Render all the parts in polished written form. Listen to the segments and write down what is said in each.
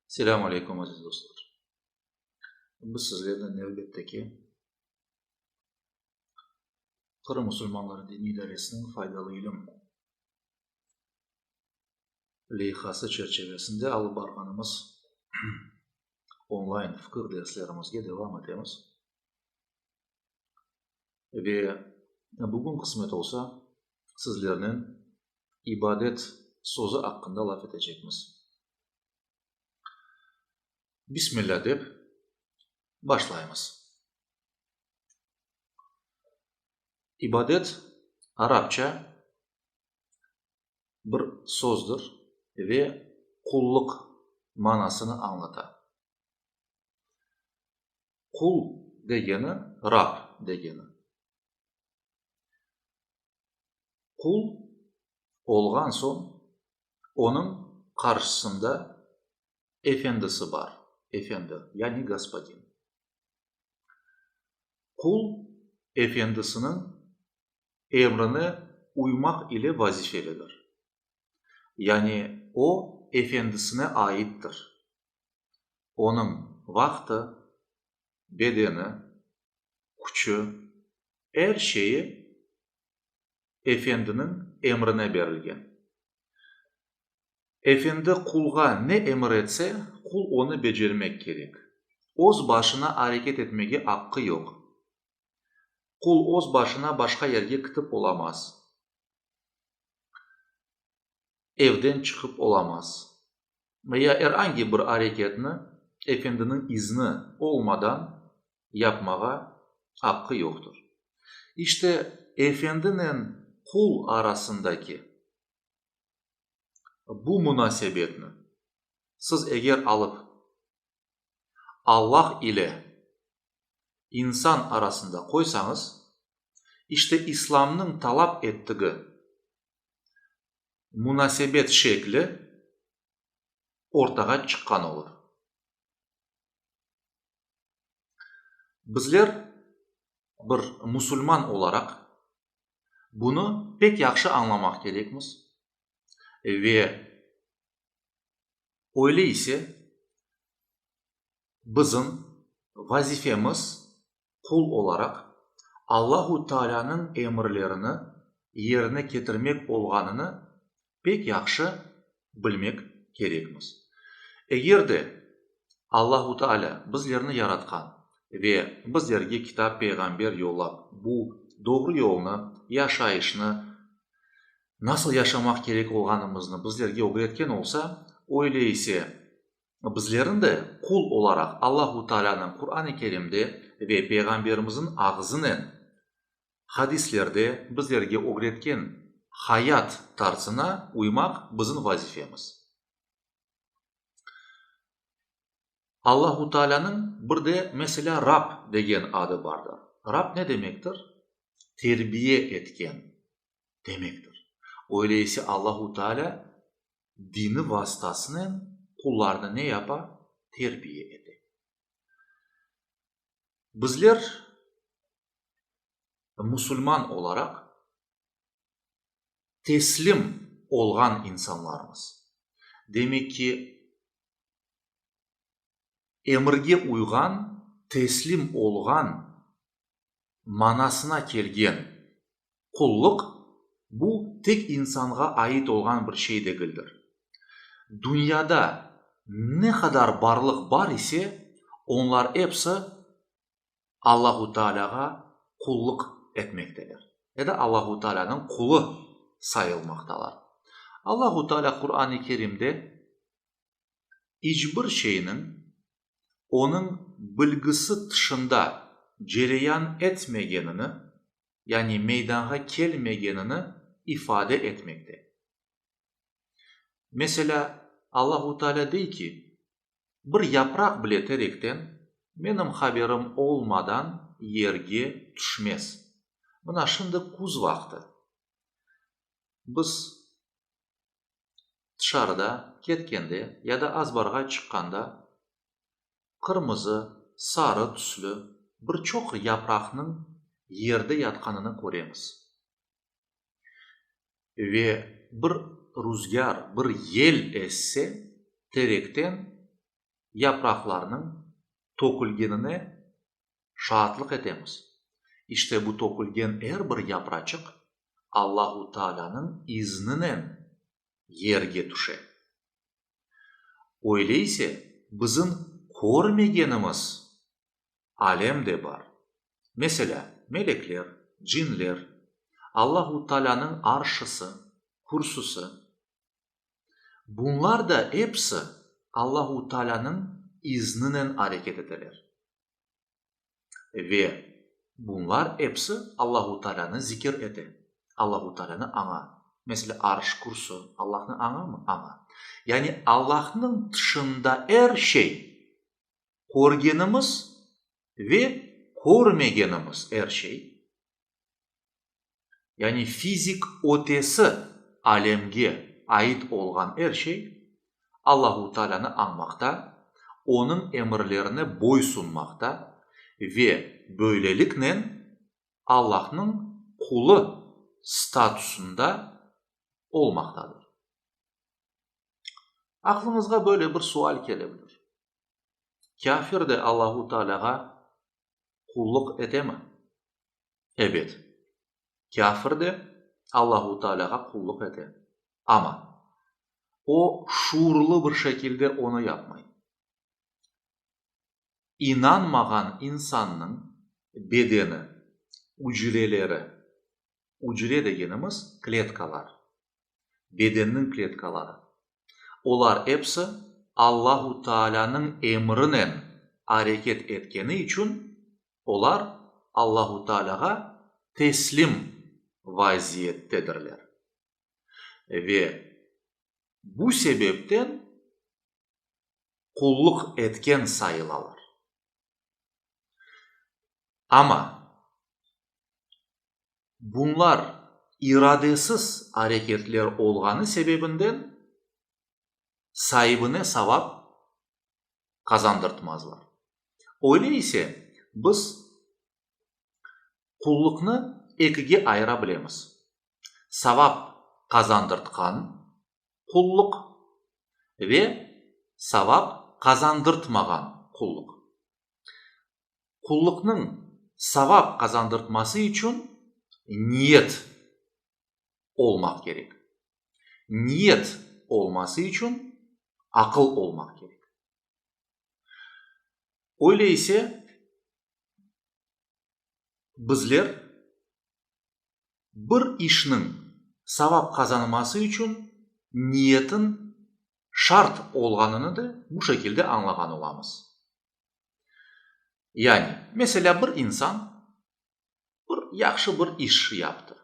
Selâm aleyküm, aziz dostlar! Biz sizlernen nevbetteki Qırım musulmanları diniy idaresiniñ Faydalı ilim leyhası çerçivesinde alıp barğanımız onlayn fıqıh derslerimizge devam etemiz. Ve bugün qısmet olsa, sizlernen ibadet sözü aqqında laf etecekmiz. Bismillâ dep başlaymız. İbadet arapça bir sözdir ve qullıq manasını añlata. Qul degeni, Rab degeni. Qul olğan soñ, onıñ qarşısında efendisi bar, efendi, yani gospodin. Qul efendisiniñ emrine uymaq ile vazifelidir, yani o efendisine aittir. Onıñ vaqtı, bedeni, küçü, er şeyi efendiniñ emrine berilgen. Efendi qulğa ne emir etse, qul onı becermek kerek. Öz başına areket etmege aqqı yoq. Qul öz başına başqa yerge kitip olamaz, evden çıqıp olamaz ve ya er angi bir areketni efendiniñ izni olmadan yapmağa aqqı yoqtır. İşte, efendinen qul arasındaki bu munasebetni siz eger alıp Allah ile insan arasında qoysañız, işte İslamnıñ talap ettigi munasebet şekli ortağa çıqqan olur. Bizler bir musulman olaraq bunı pek yahşı añlamaq kerekmiz ve öyle ise bizim vazifemiz qul olaraq Allahu Taalânıñ emirlerini yerine ketirmek olğanını pek yahşı bilmek kerekmiz. Eger de Allahu Taalâ bizlerni yaratqan ve bizlerge kitap, peyğamber yollap, bu doğru yolnı, yaşayışnı, nasıl yaşamaq kerek olğanımıznı bizlerge ögretken olsa, öyle ise bizlerniñ de qul olaraq Allahu Taalânıñ Quran-ı Kerimde ve Peyğamberimizniñ ağzınen hadislerde bizlerge ögretken hayat tarzına uymaq bizim vazifemiz. Allahu Taalânıñ bir de, meselâ, Rab degen adı bardır. Rab ne demektir? Terbiye etken demektir. Öyle ise Allahu Taalâ dini vastasınen qullarını ne yapa? Terbiye ete. Bizler musulman olaraq teslim olğan insanlarmız. Demek ki, emirge uyğan, teslim olğan manasına kelgen qullıq, bu tek insanğa ait olğan bir şey degildir. Dünyada ne qadar barlıq bar ise, onlar episi Allahu Taalâğa qullıq etmekteler ya da Allahu Taalânıñ qulı sayılmaqtalar. Allahu Taalâ Quran-ı Kerimde iç bir şeyniñ onıñ bilgisi tışında cereyan etmegenini, yani meydanğa kelmegenini ifade etmekte. Meselâ, Allahu Taalâ dey ki, Bir yapraq bile terekten menim haberim olmadan yerge tüşmez. Mına şimdi küz vaqtı. Biz tışarıda ketkende ya da azbarğa çıqqanda qırmızı, sarı tüslü bir çoq yapraqnıñ. yerde yatqanını köremiz. Ve bir ruzgâr, bir yel esse, terekten yapraqlarnıñ tökülgenine şaatlıq etemiz. İşte bu tökülgen er bir yapraçıq Allahu Taalânıñ izninen yerge tüşe. Öyle ise bizim körmegenimiz alem de bar. Meselâ, melekler, cinler, Allahu Taalânıñ arşısı, kürsüsi. Bunlar da episi Allahu Taalânıñ izninen areket eteler. Ve bunlar episi Allahu Taalânı zikir ete, Allahu Taalânı aña. Meselâ, arş, kürsü Allahnı añamı? Aña. Yani Allahnıñ tışında er şey, körgenimiz ve körmegenimiz er şey, yani fizik ötesi alemge ait olğan er şey Allahu Taalânı añmaqta, Onıñ emirlerine boysunmaqta ve böyleliknen Allahnıñ qulı statusında olmaqtadır. Aqlıñızğa böyle bir sual kele bilir, Kâfir de Allahu Taalâğa qullıq etemi? Ebet, kâfir de Allahu Taalâğa qullıq ete. Amma o şuurlı bir şekilde onı yapmay. İnanmağan insannıñ bedeni, ücreleri, ücre degenimiz kletkalar, bedenniñ kletkaları, olar episi Allahu Taalânıñ emrinen areket etkeni içün, olar Allahu Taalâğa teslim vaziyettedirler. Ve bu sebepten qullıq etken sayılalar. Amma bunlar iradesiz areketler olğanı sebebinden saibine savap qazandırtmazlar. Öyle ise biz qulluqnı ekige ayıra bilemiz, savap qazandırtqan qullıq ve savap qazandırtmağan qullıq. Qulluqnıñ savap qazandırtması içün niyet olmaq kerek. Niyet olması içün aqıl olmaq kerek. Öyle ise bizler bir işniñ savap qazanması içün niyetin şart olğanını da bu şekilde añlağan olamız. Yani, meselâ, bir insan bir yahşı bir iş yaptı,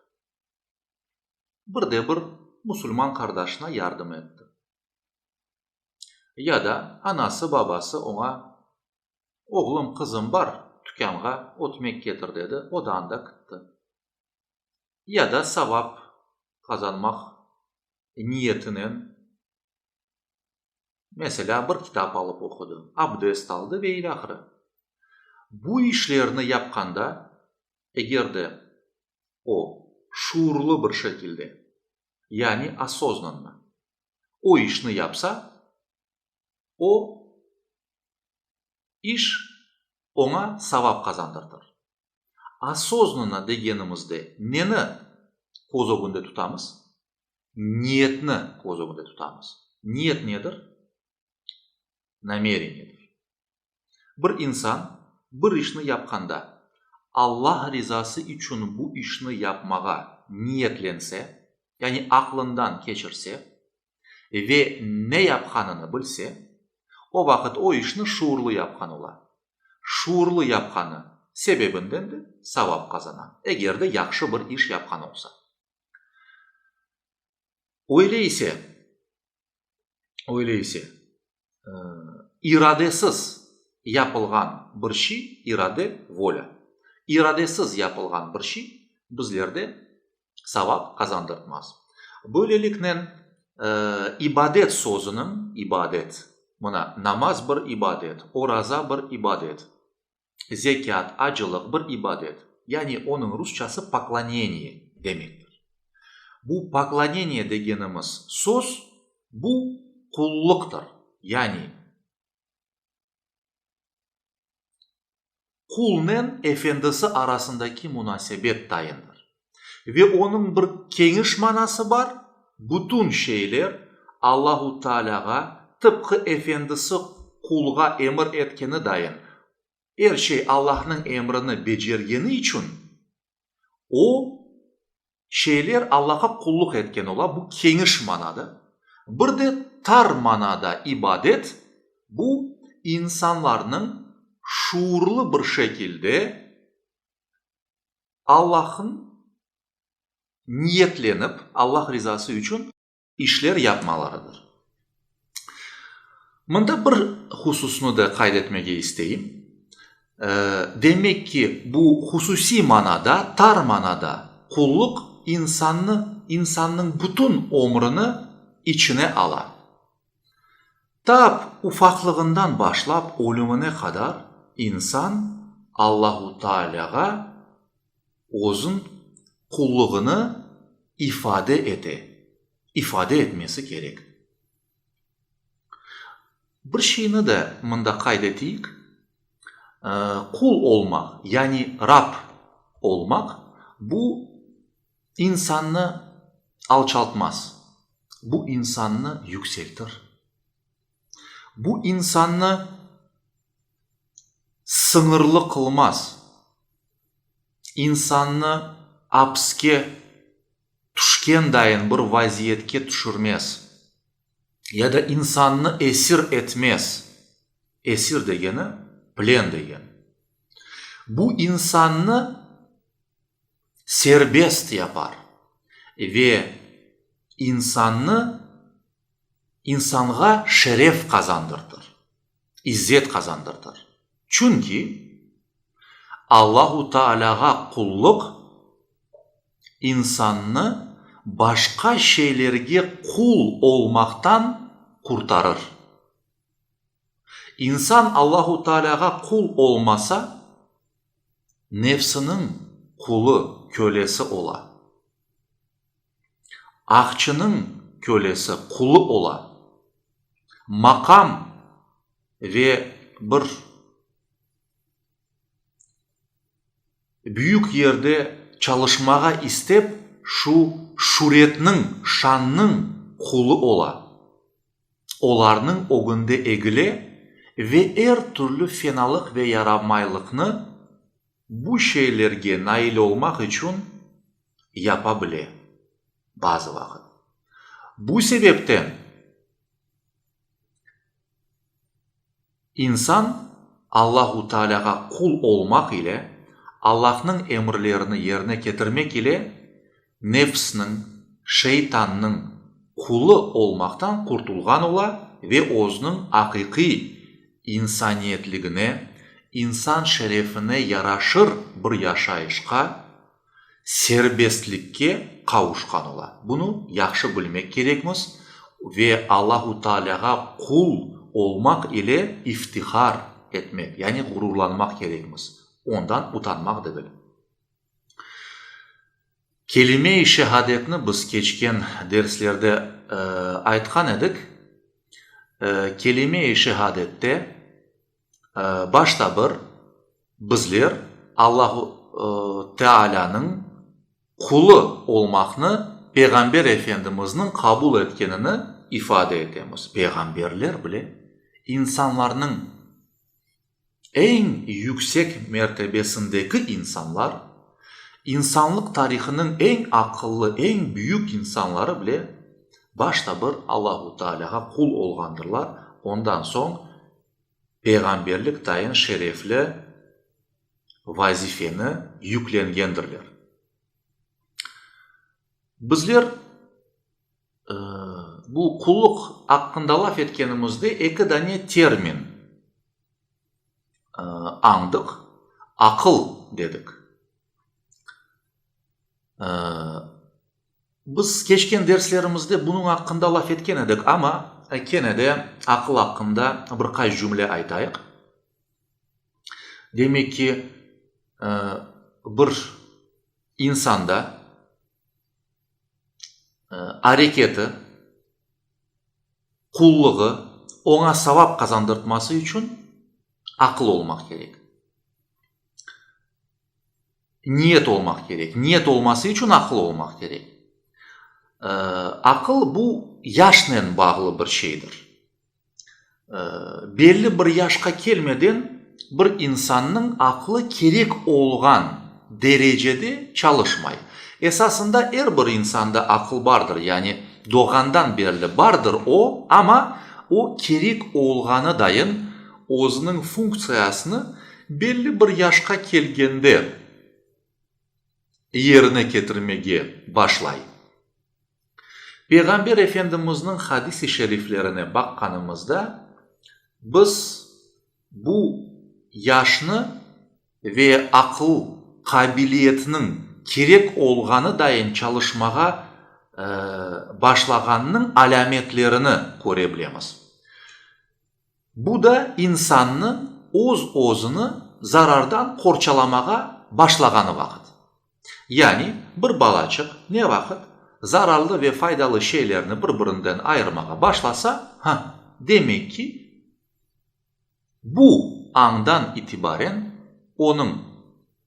bir de bir musulman qardaşına yardım etti. Ya da anası, babası oña, Oğlum, qızım, bar, tükânğa ötmek ketir, dedi, o da anda kitti. Ya da savap qazanmaq niyetinen, meselâ, bir kitap alıp oqudı, abdest aldı ve ilâhre. Bu işlerni yapqanda, eger de o şuurlı bir şekilde, yani osoznanno, o işni yapsa, o iş oña savap qazandırtır. Osoznanno degenimizde neni köz ögünde tutamız? Niyetni köz ögünde tutamız. Niyet nedir? Namereniyedir. Bir insan bir işni yapqanda, Allah rizası içün bu işni yapmağa niyetlense, yani aqlından keçirse ve ne yapqanını bilse, o vaqıt o işni şuurlı yapqan ola. Şuurlı yapqanı sebebinden de savap qazana, eger de yahşı bir iş yapqan olsa. Öyle ise, öyle ise, iradesiz yapılğan bir şey, irade, volâ, iradesiz yapılğan bir şey bizlerde savap qazandırtmaz. Böyleliknen, ibadet sözüniñ, ibadet, mına, namaz bir ibadet, oraza bir ibadet, zekât, acılıq bir ibadet. Yani onıñ rusçası pokloneniye demektir. Bu pokloneniye degenimiz söz, bu qulluqtır. Yani qulnen efendisi arasındaki munasebet tayındır. Ve onıñ bir keniş manası bar, bütün şeyler Allahu Taalâğa tıpqı efendisi qulğa emir etkeni dayın, er şey Allahnıñ emrini becergeni içün, o şeyler Allahqa qulluq etken ola, bu keniş manada. Bir de tar manada ibadet, bu insanlarnıñ şuurlı bir şekilde Allahın niyetlenip, Allah rizası içün işler yapmalarıdır. Mında bir hususnı da qayd etmege isteyim. Demek ki, bu hususiy manada, tar manada qulluq insannı, insannıñ bütün ömrüni içine ala. Tap ufaqlığından başlap ölümine qadar insan Allahu Taalâğa özün qullığını ifade ete, ifade etmesi kerek. Bir şeyni de mında qayd eteyik, qul olmaq, yani rab olmaq, bu insannı alçaltmaz, bu insannı yükseltir. Bu insannı sıñırlı qılmaz, insannı apske tüşken dayın bir vaziyetke tüşürmez ya da insannı esir etmez, esir degeni, plen degen. Bu insannı serbest yapar ve insannı insanğa şeref qazandırtır, izzet qazandırtır. Çünki Allahu Taalâğa qulluq insannı başqa şeylerge qul olmaqtan qurtarır. İnsan Allahu Taalâğa qul olmasa, nefsiniñ qulı, kölesi ola. Aqçınıñ kölesi, qulı ola. Maqam ve bir büyük yerde çalışmağa istep, şu şüretniñ, şannıñ qulı ola. Olarnıñ ögünde egile ve er türlü fenalıq ve yaramaylıqnı bu şeylerge nail olmaq içün yapa bile, bazı vaqıt. Bu sebepten insan Allahu Taalâğa qul olmaq ile, Allahnıñ emirlerini yerine ketirmek ile nefsniñ, şeytannıñ qulı olmaqtan qurtulğan ola ve özüniñ aqiqiy insaniyetligine, insan şerefine yaraşır bir yaşayışqa, serbestlikke qavuşqan ola. Bunı yahşı bilmek kerekmiz ve Allahu Taalâğa qul olmaq ile iftihar etmek, yani ğururlanmaq kerekmiz, ondan utanmaq degil. Kelime-i şehadetni biz keçken derslerde aytqan edik. Kelime-i şehadette başta bir bizler Allahu Tealânıñ qulı olmaqnı Peyğamber Efendimizniñ qabul etkenini ifade etemiz. Peyğamberler bile insanlarnıñ Eñ yüksek mertebesindeki insanlar, insanlıq tarihınıñ eñ aqıllı, eñ büyük insanları bile başta bir Allahu Taalâğa qul olğandırlar, ondan soñ peyğamberlik tayın şerefli vazifeni yüklengendirler. Bizler bu qulluq aqqında laf etkenimizde eki dane termin añdıq, aqıl dedik. Biz keçken derslerimizde bunıñ aqqında laf etken edik, amma kene de aqıl aqqında bir qaç cümle aytayıq. Demek ki. Bir insanda areketi, qulluğı oña savap qazandırtması içün aqıl olmaq kerek. Niyet olmaq kerek. Niyet olması içün aqıl olmaq kerek. Aqıl bu yaşnen bağlı bir şeydir. Belli bir yaşqa kelmeden bir insannıñ aqlı kerek olğan derecede çalışmay. Esasında er bir insanda aqıl bardır, yani doğğandan berli bardır o, amma o kerek olğanı dayın özüniñ funktsiyasını belli bir yaşqa kelgende yerine ketirmege başlay. Peyğamber Efendimizniñ hadis-i şeriflerine baqqanımızda, biz bu yaşnı ve aqıl qabiliyetiniñ kerek olğanı dayın çalışmağa başlağanınıñ alâmetlerini köre bilemiz. Bu da insannı öz-özüni zarardan qorçalamağa başlağanı vaqıt. Yani bir balaçıq ne vaqıt zararlı ve faydalı şeylerni bir-birinden ayırmağa başlasa, ha, demek ki, bu añdan itibaren onıñ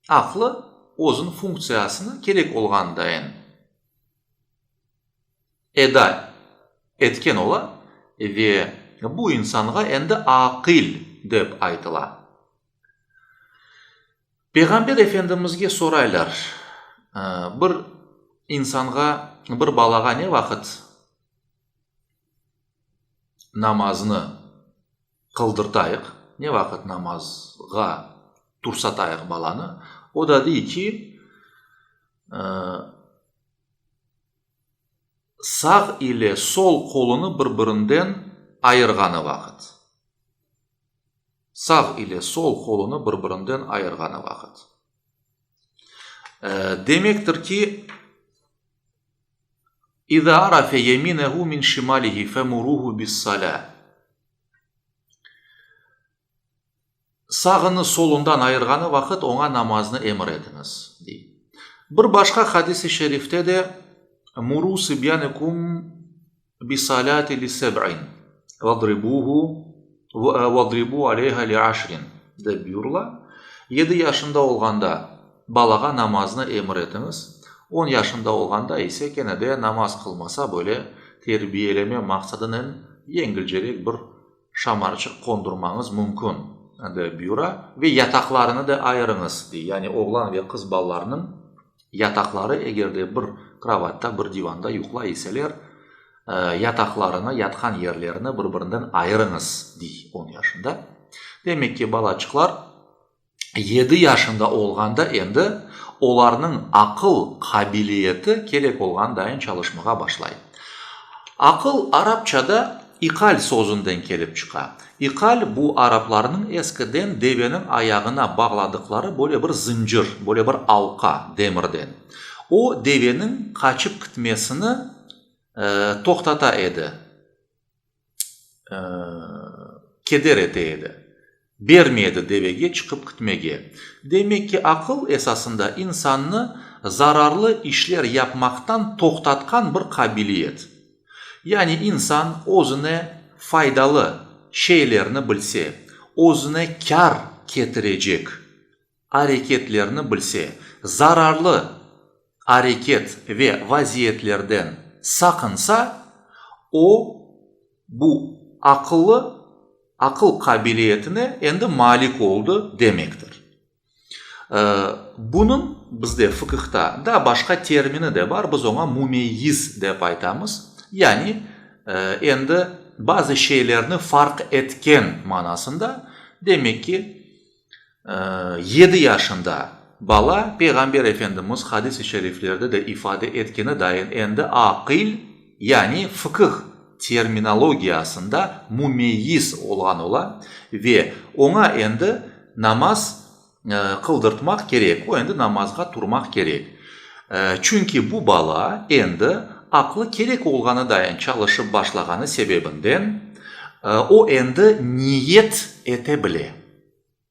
aqlı özüniñ funktsiyasını kerek olğandayın eda etken ola ve bu insanğa endi aqil dep aytıla. Peyğamber Efendimizge soraylar, Bir insanğa, bir balağa ne vaqıt namaznı qıldırtayıq, ne vaqıt namazğa tursatayıq balanı? O da dey ki, Sağ ile sol qolunı bir-birinden ayırğanı vaqıt. Sağ ile sol qolunı bir-birinden ayırğanı vaqıt. Demektir ki, İza arafe yeminehu min şimalihi femuruhu bis-salâ. Sağını solundan ayırğanı vaqıt oña namaznı emir etiñiz, dey. Bir başqa hadis-i şerifte de, Muru sıbyanekum bis-salâti li-seb'in, vadribuhu, vadribu aleyha li-aşrin, dep buyurıla. Yedi yaşında olğanda balağa namaznı emir etiñiz, on yaşında olğanda ise kene de namaz qılmasa böyle terbiyeleme maqsadınen yengilcerek bir şamarçıq qondurmañız mümkün, dep buyura, ve yataqlarını da ayırıñız, dey. Yani oğlan ve qız balalarnıñ yataqları, eger de bir krovatta, bir divanda yuqlay iseler, yataqlarını, yatqan yerlerini bir-birinden ayırıñız, dey on yaşında. Demek ki, balaçıqlar yedi yaşında olğanda endi olarnıñ aqıl qabiliyeti kerek olğan dayın çalışmağa başlay. Aqıl arapçada iqal sözünden kelip çıqa. İqal, bu araplarnıñ eskiden deveniñ ayağına bağladıqları böyle bir zıncır, böyle bir alqa demirden. O, deveniñ qaçıp kitmesini toqtata edi. Keder ete edi. Bermey edi devege çıqıp kitmege. Demek ki, aqıl esasında insannı zararlı işler yapmaqtan toqtatqan bir qabiliyet. Yani insan özüne faydalı şeylerni bilse, özüne kâr ketirecek areketlerni bilse, zararlı areket ve vaziyetlerden saqınsa, o, bu aqıllı, aqıl qabiliyetine endi malik oldı demektir. Bunıñ bizde fıqıhta daa başqa termini de bar, biz oña mümeyyiz dep aytamız, yani endi bazı şeylerni farq etken manasında, demek ki, Yedi yaşında bala, Peyğamber Efendimiz hadis-i şeriflerde de ifade etkeni dayın endi aqil, yani fıqıh terminologiyasında mümeyyiz olğan ola ve oña endi namaz qıldırtmaq kerek, o endi namazğa turmaq kerek. Çünki bu bala endi aqlı kerek olğanı dayın çalışıp başlağanı sebebinden o endi niyet ete bile.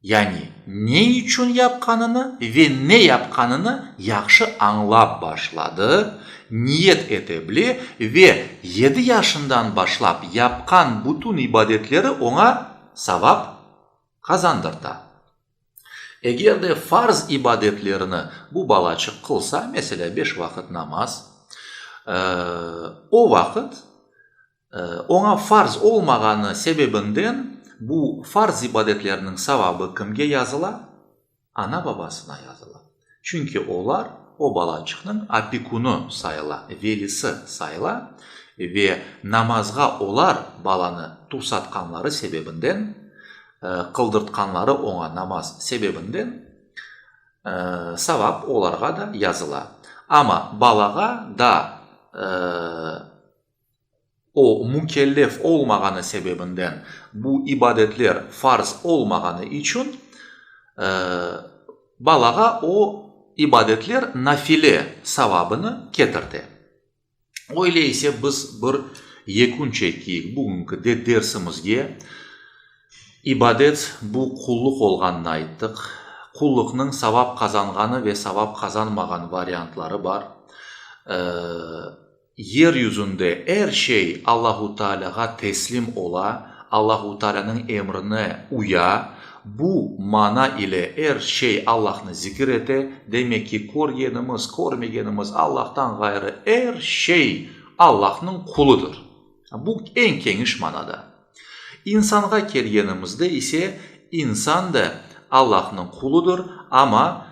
Yani ne içün yapqanını ve ne yapqanını yahşı añlap başladı, niyet ete bile ve yedi yaşından başlap yapqan bütün ibadetleri oña savap qazandırta. Eger de farz ibadetlerini bu balaçıq qılsa, meselâ, beş vaqıt namaz, o vaqıt Oña farz olmağanı sebebinden bu farz ibadetlerniñ savabı kimge yazıla? Ana-babasına yazıla. Çünki olar o balaçıqnıñ opekunı sayıla, velisi sayıla ve namazğa olar balanı tursatqanları sebebinden, qıldırtqanları oña namaz sebebinden savap olarğa da yazıla. Amma balağa da O, mükellef olmağanı sebebinden, bu ibadetler farz olmağanı içün, balağa o ibadetler nafile savabını ketirte. Öyle ise biz bir yekün çekeyik bugünki de dersimizge. İbadet, bu qulluq olğanını ayttıq. Qulluqnıñ savap qazanğanı ve savap qazanmağan variantları bar. Yer yüzünde er şey Allahu Taalâğa teslim ola, Allahu Taalânıñ emrine uya, bu mana ile er şey Allahnı zikir ete, demek ki, körgenimiz, körmegenimiz, Allahtan ğayrı er şey Allahnıñ quludır. Bu eñ keniş manada. İnsanğa kelgenimizde ise, insan da Allahnıñ quludır, amma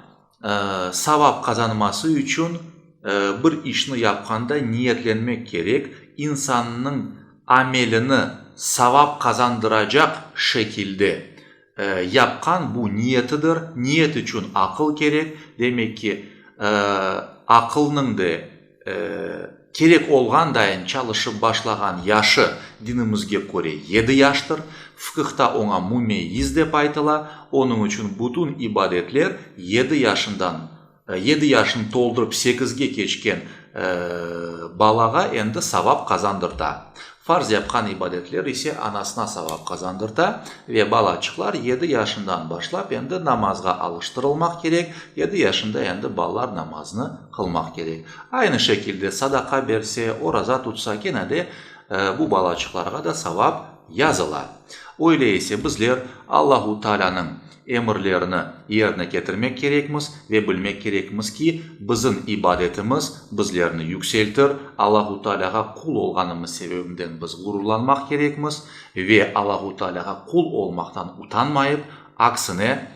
savap qazanması içün bir işni yapqanda niyetlenmek kerek, insannıñ amelini savap qazandıracaq şekilde yapqan bu niyetidir, niyet içün aqıl kerek, demek ki, aqılnıñ de kerek olğan dayın çalışıp başlağan yaşı dinimizge köre yedi yaştır, fıqıhta oña mümeyyiz dep aytıla, onıñ içün bütün ibadetler yedi yaşından, yedi yaşını toldurıp sekizge keçken balağa endi savap qazandırta. Farz yapqan ibadetler ise anasına savap qazandırta ve balaçıqlar yedi yaşından başlap endi namazğa alıştırılmaq kerek, yedi yaşında endi balalar namaznı qılmaq kerek. Aynı şekilde sadaqa berse, oraza tutsa kene de bu balaçıqlarğa da savap yazıla. Öyle ise bizler Allahu Taalânıñ emirlerini yerine ketirmek kerekmiz ve bilmek kerekmiz ki, bizim ibadetimiz bizlerni yükseltir, Allahu Taalâğa qul olğanımız sebebinden biz ğururlanmaq kerekmiz ve Allahu Taalâğa qul olmaqtan utanmayıp, aksine,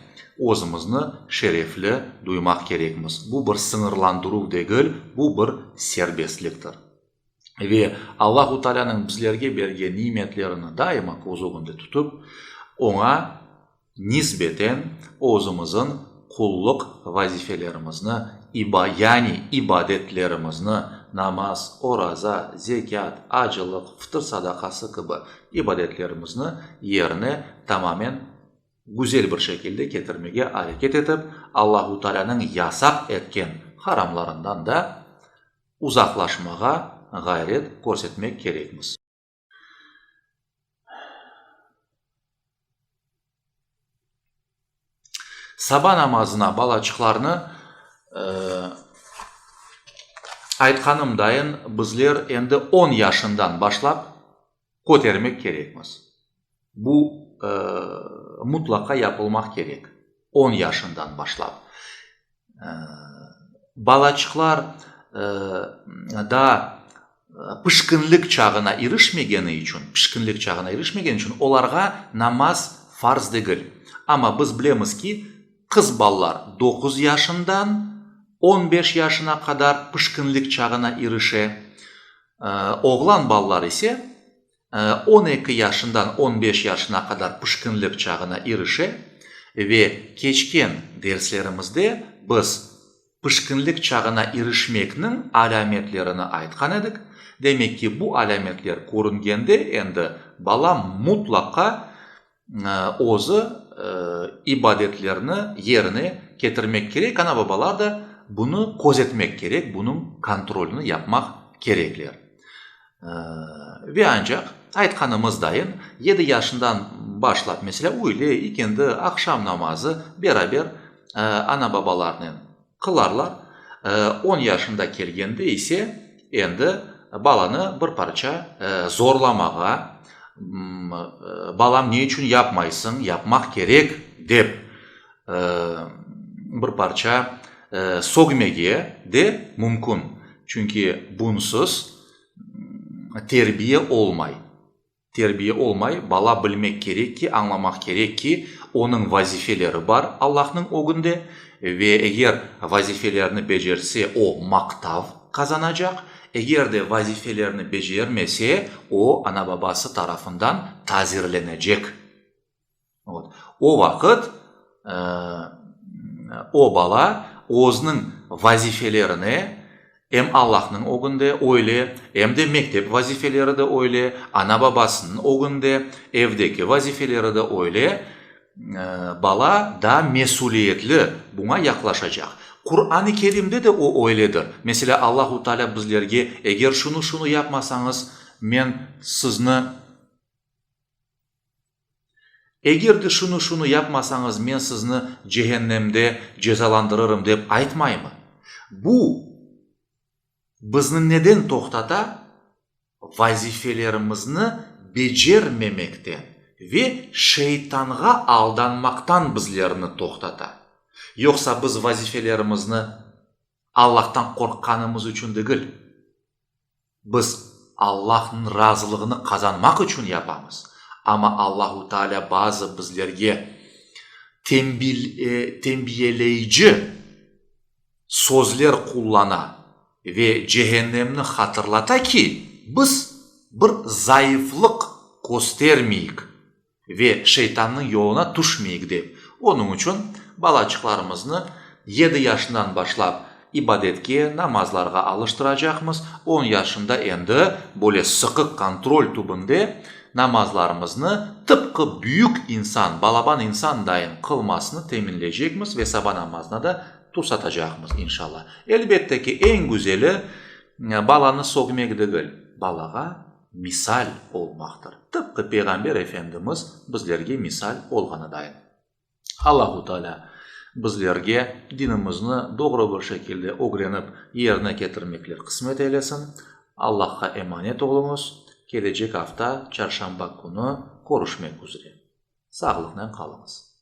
özümizni şerefli duymaq kerekmiz. Bu bir sıñırlandıruv degil, bu bir serbestliktir. Ve Allahu Taalânıñ bizlerge bergen nimetlerini daima köz ögünde tutıp, Oña nisbeten özümizin qulluq vazifelerimizni, yani ibadetlerimizni, namaz, oraza, zekât, acılıq, fıtır sadaqası kibi ibadetlerimizni yerine tamamen güzel bir şekilde ketirmege areket etip, Allahu Taalânıñ yasaq etken haramlarından da uzaqlaşmağa ğayret körsetmek kerekmiz. Saba namazına balaçıqlarnı, aytqanım dayın, bizler endi on yaşından başlap kötermek kerekmiz. Bu mutlaqa yapılmaq kerek, on yaşından başlap. Balaçıqlar daa pişkinlik çağına irişmegeni içün, pişkinlik çağına irişmegeni içün olarğa namaz farz degil. Amma biz bilemiz ki, qız balalar doquz yaşından on beş yaşına qadar pişkinlik çağına irişe, oğlan balalar ise 12 yaşından 15 yaşına qadar pişkinlik çağına irişe ve keçken derslerimizde biz pişkinlik çağına irişmekniñ alâmetlerini aytqan edik. Demek ki, bu alâmetler körüngende endi bala mutlaqa özü ibadetlerni yerine ketirmek kerek, ana-babalar da bunı közetmek kerek, bunıñ kontrolini yapmaq kerekler. Ve ancaq, aytqanımız dayın, yedi yaşından başlap, meselâ, üyle, ikindi, aqşam namazı beraber ana-babalarnen qılarlar. On yaşında kelgende ise endi balanı bir parça zorlamağa, balam, ne içün yapmaysıñ, yapmaq kerek, dep bir parça sögmege de mümkün. Çünki bunsız terbiye olmay. Terbiye olmay, bala bilmek kerek ki, añlamaq kerek ki, onıñ vazifeleri bar Allahnıñ ögünde ve eger vazifelerini becerse, o maqtav qazanacaq, eger de vazifelerini becermese, o ana-babası tarafından tazirlenecek. O vaqıt o bala özüniñ vazifelerine em Allahnıñ ögünde öyle, em de mektep vazifeleri de öyle, ana-babasınıñ ögünde, evdeki vazifeleri de öyle, bala daa mesüliyetli buña yaqlaşacaq. Quran-ı Kerimde de o öyledir. Meselâ, Allahu Teala bizlerge, eger şunı-şunı yapmasañız, men sizni. Eger de şunı-şunı yapmasañız, men sizni cehennemde cezalandırırım dep aytmaymı? Bu, bizni neden toqtata? Vazifelerimizni becermemekten ve şeytanğa aldanmaqtan bizlerni toqtata. Yoqsa biz vazifelerimizni Allahtan qorqqanımız içün degil, Biz Allahnıñ razılığını qazanmaq içün yapamız, amma Allahu Teala bazı bizlerge tenbiyeleyici sözler qullana ve cehennemni hatırlata ki, biz bir zayıflıq köstermeyik ve şeytannıñ yoluna tüşmeyik dep. Onıñ içün balaçıqlarımıznı yedi yaşından başlap ibadetke, namazlarğa alıştıracaqmız, on yaşında endi böyle sıqı kontrol tübünde namazlarımıznı tıpqı büyük insan, balaban insan dayın qılmasını teminleycekmiz ve saba namazına da tursatacaqmız, inşallah. Elbette ki, eñ güzeli balanı sögmek degil, balağa misal olmaqtır. Tıpqı Peyğamber Efendimiz bizlerge misal olğanıdayın. Allahu Teala bizlerge dinimizni doğru bir şekilde ögrenip yerine ketirmekler qısmet eylesin. Allahqa emanet oluñız. Kelecek afta çarşamba künü körüşmek üzre. Sağlıqnen qalıñız.